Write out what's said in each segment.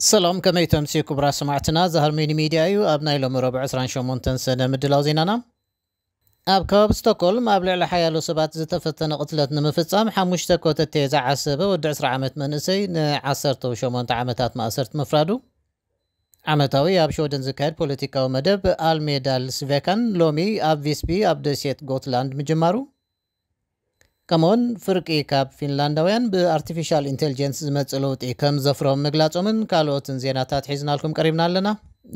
ሰላም፣ ከመይ ተምሲ ክቡራት ሰማዕትና? ዛሃር ሚኒ ሚድያ እዩ። ኣብ ናይ ሎሚ ረቡዕ ዕስራን ሸሞንተን ሰነ ምድላው ዜናና። ኣብ ከባቢ ስቶኮልም ኣብ ልዕሊ ሓያሎ ሰባት ዝተፈተነ ቅትለት ንምፍጻም ሓሙሽተ ኮተቴ ዝዓሰበ ወዲ ዕስራ ዓመት መንእሰይ ንዓሰርተ ሸሞንተ ዓመታት ማእሰርቲ ምፍራዱ፣ ዓመታዊ ኣብ ሽወደን ዝካየድ ፖለቲካዊ መደብ ኣልሜዳል ስቬካን ሎሚ ኣብ ቪስቢ ኣብ ደሴት ጎትላንድ ምጅማሩ፣ ከምኡውን ፍርቂ ካብ ፊንላንዳውያን ብኣርቲፊሻል ኢንቴሊጀንስ ዝመጽእ ለውጢ ከም ዘፍሮም ምግላጾምን ካልኦትን ዜናታት ሒዝናልኩም ቀሪብና ኣለና።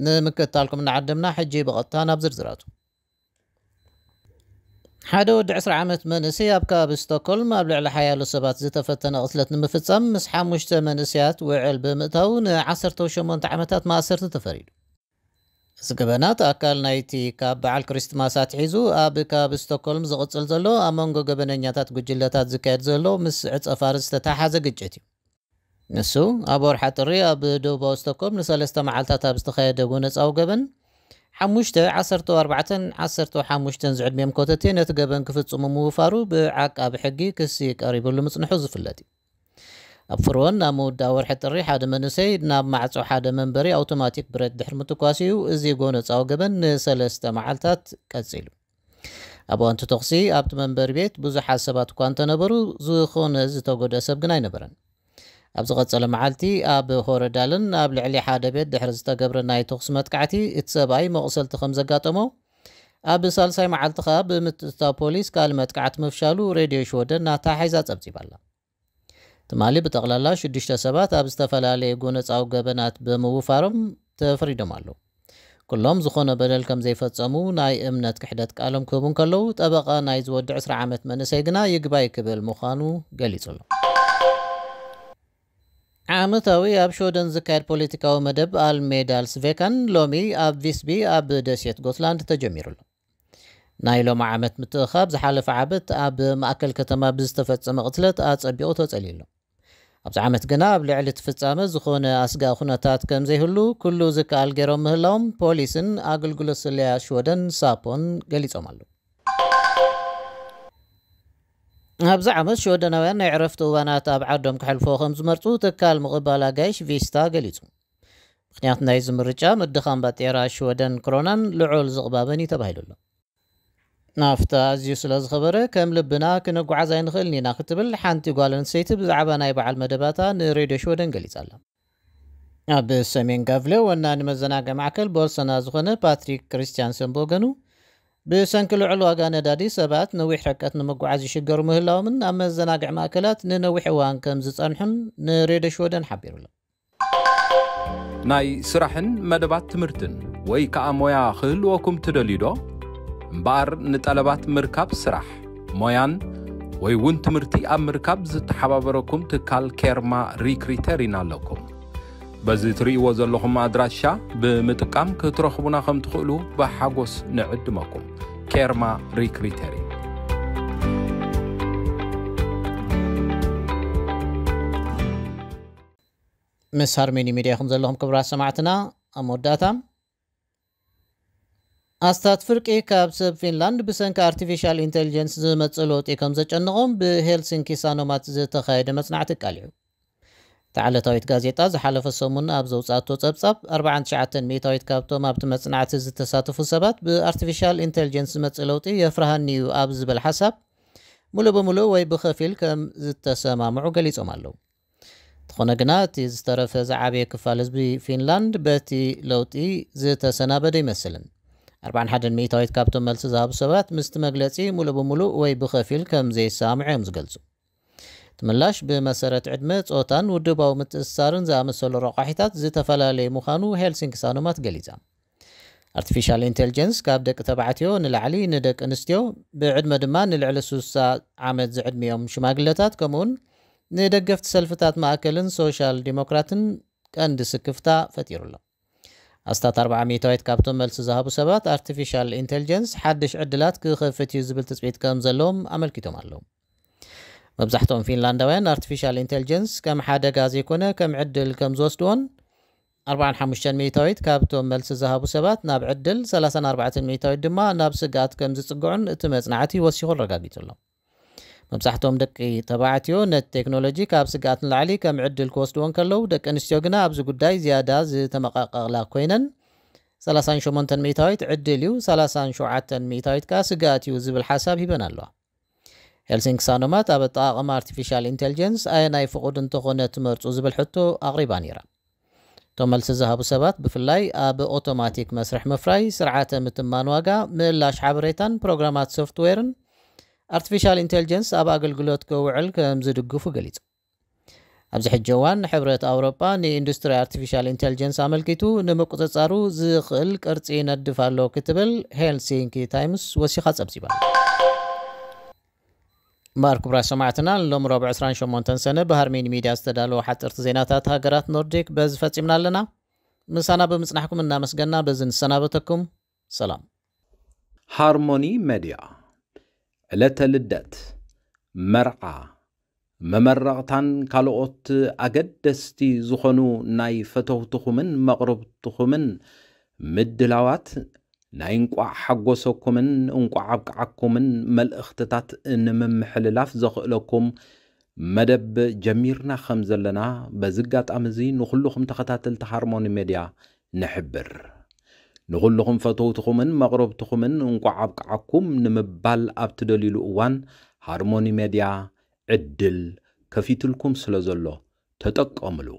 ንምክትታልኩም እናዓደምና፣ ሕጂ ብቐጥታ ናብ ዝርዝራቱ። ሓደ ወዲ ዕስራ ዓመት መንእሰይ ኣብ ከባቢ ስቶኮልም ኣብ ልዕሊ ሓያሎ ሰባት ዝተፈተነ ቅትለት ንምፍጻም ምስ ሓሙሽተ መንእሰያት ውዕል ብምእታው ንዓሰርተ ሸሞንተ ዓመታት ማእሰርቲ ተፈሪዱ። እዚ ገበናት ኣካል ናይቲ ካብ በዓል ክሪስትማስ ኣትሒዙ ኣብ ከባቢ ስቶኮልም ዝቕጽል ዘሎ ኣብ መንጎ ገበነኛታት ጉጅለታት ዝካየድ ዘሎ ምስ ዕጸ ፋርስ ዝተተሓሓዘ ግጭት እዩ። ንሱ ኣብ ወርሓ ጥሪ ኣብ ደቡባዊ ስቶኮልም ንሰለስተ መዓልታት ኣብ ዝተኻየደ ጎነጻዊ ገበን ሓሙሽተ ዓሰርተ ኣርባዕተን ዓሰርተ ሓሙሽተን ዝዕድሚኦም ኮተቴ ነቲ ገበን ክፍጽሙ ምውፋሩ ብዓቃቢ ሕጊ ክሲ ቀሪብሉ ምጽንሑ ዝፍለጥ እዩ። ኣብ ፍርወን ኣብ ምውዳእ ወርሒ ጥሪ ሓደ መንእሰይ ናብ ማዕጾ ሓደ መንበሪ ኣውቶማቲክ ብረት ድሕሪ ምትኳስ እዩ እዚ ጎነጻዊ ገበን ንሰለስተ መዓልታት ቀጺሉ። ኣብ እዋንቲ ተኹሲ ኣብቲ መንበሪ ቤት ብዙሓት ሰባት እኳ እንተነበሩ፣ ዝኾነ ዝተጎድአ ሰብ ግን ኣይነበረን። ኣብ ዝቐጸለ መዓልቲ ኣብ ሆረዳልን ኣብ ልዕሊ ሓደ ቤት ድሕሪ ዝተገብረ ናይ ተኹሲ መጥቃዕቲ እቲ ሰብኣይ መቑሰልቲ ከም ዘጋጠሞ፣ ኣብ ሳልሳይ መዓልቲ ኸኣ ብምትእትታው ፖሊስ ካልእ መጥቃዕቲ ምፍሻሉ ሬድዮ ሽወደን ናታ ሓይዛ ጸብጺባ ኣላ። ትማሊ ብጠቕላላ ሽዱሽተ ሰባት ኣብ ዝተፈላለየ ጎነጻዊ ገበናት ብምውፋሮም ተፈሪዶም ኣለዉ። ኩሎም ዝኾነ በደል ከም ዘይፈጸሙ ናይ እምነት ክሕደት ቃሎም ክህቡ እንከለዉ፣ ጠበቓ ናይዚ ወዲ ዕስራ ዓመት መንእሰይ ግና ይግባይ ክብል ምዃኑ ገሊጹ ኣሎ። ዓመታዊ ኣብ ሽወደን ዝካየድ ፖለቲካዊ መደብ ኣልሜዳል ስቬካን ሎሚ ኣብ ቪስቢ ኣብ ደሴት ጎትላንድ ተጀሚሩ ኣሎ። ናይ ሎሚ ዓመት ምትእኻብ ዝሓለፈ ዓመት ኣብ ማእከል ከተማ ብዝተፈጸመ ቅትለት ኣጸቢቑ ተጸልዩ ኣሎ። ኣብዚ ዓመት ግና ኣብ ልዕሊ እቲ ፍጻመ ዝኾነ ኣስጋኢ ኩነታት ከም ዘይህሉ ኩሉ ዝከኣል ገይሮም ምህላዎም ፖሊስን ኣገልግሎት ስለያ ሽወደን ሳፖን ገሊጾም ኣለዉ። ኣብዚ ዓመት ሽወደናውያን ናይ ዕረፍቲ እዋናት ኣብ ዓዶም ከሕልፎ ከም ዝመርጹ ትካል ምቕባል ኣጋይሽ ቪስታ ገሊጹ። ምኽንያት ናይዚ ምርጫ ምድኻም ባጤራ ሽወደን ክሮናን ልዑል ዝቕባበን እዩ ተባሂሉ ኣሎ። ናፍታ ኣዝዩ ስለ ዝኸበረ ከም ልብና ክነጓዓዝ ኣይንኽእልን ኢና ክትብል ሓንቲ ጓል ኣንስተይቲ ብዛዕባ ናይ በዓል መደባታ ንሬድዮ ሽወደን ገሊጻ ኣላ። ኣብ ሰሜን ጋቭለ ወናኒ መዘናግዒ ማዕከል ቦልሰና ዝኾነ ፓትሪክ ክሪስትያንሰን ብወገኑ፣ ብሰንኪ ልዑል ዋጋ ነዳዲ ሰባት ነዊሕ ርቀት ንምጉዓዝ ይሽገሩ ምህላዎምን ኣብ መዘናግዒ ማእከላት ንነዊሕ እዋን ከም ዝጸንሑን ንሬድዮ ሽወደን ሓቢሩ ኣሎ። ናይ ስራሕን መደባት ትምህርትን ወይ ከኣ ሞያ ክህልወኩም ትደልዩ ዶ? እምበኣር ንጠለባት ምርካብ ስራሕ፣ ሞያን ወይ እውን ትምህርቲ ኣብ ምርካብ ዝተሓባበረኩም ትካል ኬርማ ሪክሪተር ኢና ኣለኩም። በዚ ትርእይዎ ዘለኹም ኣድራሻ ብምጥቃም ክትረኽቡና ከም ትኽእሉ ብሓጎስ ንዕድመኩም። ኬርማ ሪክሪተር እዩ። ምስ ሃርሜኒ ሚድያ ኢኹም ዘለኹም ክቡራት ሰማዕትና። ኣብ መወዳእታ ኣስታት ፍርቂ ካብ ሰብ ፊንላንድ ብሰንኪ ኣርቲፊሻል ኢንቴሊጀንስ ዝመጽእ ለውጢ ከም ዘጨንቖም ብሄልሲንኪ ሳኖማት ዝተኻየደ መጽናዕቲ ኣቃሊዑ። እታ ዓለታዊት ጋዜጣ ዝሓለፈ ሰሙን ኣብ ዘውጻእቶ ጸብጻብ ኣርባዓን ትሽዓተን ሚእታዊት ካብቶም ኣብቲ መጽናዕቲ ዝተሳተፉ ሰባት ብኣርቲፊሻል ኢንቴሊጀንስ ዝመጽእ ለውጢ የፍርሃኒ እዩ ኣብ ዝብል ሓሳብ ሙሉእ ብምሉእ ወይ ብኸፊል ከም ዝተሰማምዑ ገሊጾም ኣለዉ። እንተኾነ ግና እቲ ዝተረፈ ዝዓበየ ክፋል ህዝቢ ፊንላንድ በቲ ለውጢ ዝተሰናበደ ይመስልን። ኣርባዓን ሓደን ሚእታዊት ካብቶም መልሲ ዝሃቡ ሰባት ምስቲ መግለጺ ሙሉእ ብምሉእ ወይ ብኸፊል ከም ዘይሰማምዑ እዮም ዝገልጹ። እቲ ምላሽ ብመሰረት ዕድመ፣ ጾታን ውድባዊ ምትእስሳርን ዝኣመሰሉ ረቋሒታት ዝተፈላለየ ምዃኑ ሄልሲንኪ ሳኖማት ገሊጻ። ኣርቲፊሻል ኢንቴሊጀንስ ካብ ደቂ ተባዕትዮ ንላዕሊ ንደቂ ኣንስትዮ፣ ብዕድመ ድማ ንልዕሊ ስሳ ዓመት ዝዕድሚኦም ሽማግለታት፣ ከምኡውን ንደገፍቲ ሰልፍታት ማእከልን ሶሻል ዲሞክራትን ቀንዲ ስክፍታ ፈጢሩ ኣሎ። ኣስታት ኣርብዓ ሚእታዊት ካብቶም መልሲ ዝሃቡ ሰባት ኣርቲፊሻል ኢንቴሊጀንስ ሓድሽ ዕድላት ክኸፍት እዩ ዝብል ትጽቢት ከም ዘለዎም ኣመልኪቶም ኣለዉ። መብዛሕትኦም ፊንላንዳውያን ኣርቲፊሻል ኢንቴሊጀንስ ከም ሓደጋ ዘይኮነ ከም ዕድል ከም ዝወስድዎን ኣርባዓን ሓሙሽተን ሚእታዊት ካብቶም መልሲ ዝሃቡ ሰባት ናብ ዕድል፣ ሰላሳን ኣርባዕተን ሚእታዊት ድማ ናብ ስግኣት ከም ዝጽግዑን እቲ መጽናዕቲ ወሲኹ ኣረጋጊጹ ኣሎ። መብዛሕትኦም ደቂ ተባዕትዮ ነቲ ቴክኖሎጂ ካብ ስግኣት ንላዕሊ ከም ዕድል ክወስድዎ እንከለዉ፣ ደቂ ኣንስትዮ ግና ኣብዚ ጉዳይ ዝያዳ ዝተመቓቐላ ኮይነን፣ ሰላሳን ሸሞንተን ሚእታዊት ዕድል እዩ፣ ሰላሳን ሸውዓተን ሚእታዊት ከኣ ስግኣት እዩ ዝብል ሓሳብ ሂበን ኣለዋ። ሄልሲንኪ ሳኖማት ኣብ ኣጠቓቕማ ኣርቲፊሻል ኢንቴሊጀንስ ኣየናይ ፍቑድ እንተኾነ ትመርጹ ዝብል ሕቶ ኣቕሪባ ነይራ። እቶም መልሲ ዝሃቡ ሰባት ብፍላይ ኣብ ኦቶማቲክ መስርሕ ምፍራይ፣ ስርዓተ ምትማን ዋጋ፣ ምእላሽ ሓበሬታን ፕሮግራማት ሶፍትዌርን ኣርቲፊሻል ኢንቴሊጀንስ ኣብ ኣገልግሎት ክውዕል ከም ዝድግፉ ገሊጹ። ኣብዚ ሕጂ እዋን ሕብረት ኣውሮጳ ንኢንዱስትሪ ኣርቲፊሻል ኢንቴሊጀንስ ኣመልኪቱ ንምቁጽጻሩ ዝኽእል ቅርጺ ይነድፍ ኣሎ ክትብል ሄልሲንኪ ታይምስ ወሲኻ ጸብጺባ። እምበኣር ክቡራት ሰማዕትና፣ ሎም ረቡዕ ዕስራን ሸሞንተን ሰነ ብሃርሜን ሚድያ ዝተዳለወ ሓፀርቲ ዜናታት ሃገራት ኖርዲክ በዚ ፈፂምና ኣለና። ምሳና ብምፅናሕኩም እናመስገና በዚ ንሰናበተኩም። ሰላም። ሃርሞኒ ሜድያ ዕለተ ልደት፣ መርዓ፣ መመረቕታን ካልኦት ኣገደስቲ ዝኾኑ ናይ ፈተውትኹምን መቕርብትኹምን ምድላዋት ናይ እንቋዕ ሓጎሰኩምን እንቋዕ ኣብቅዓኩምን መልእኽትታት ንምምሕልላፍ ዘኽእለኩም መደብ ጀሚርና ከም ዘለና በዚ ኣጋጣሚ እዚ ንኹልኹም ተኸታተልቲ ሃርሞኒ ሜድያ ንሕብር። ንኹልኹም ፈተውትኹምን መቕረብትኹምን እንቋዕ ኣብቅዓኩም ንምባል ኣብ ትደልዩሉ እዋን ሃርሞኒ ሜድያ ዕድል ከፊትልኩም ስለ ዘሎ ተጠቀምሉ።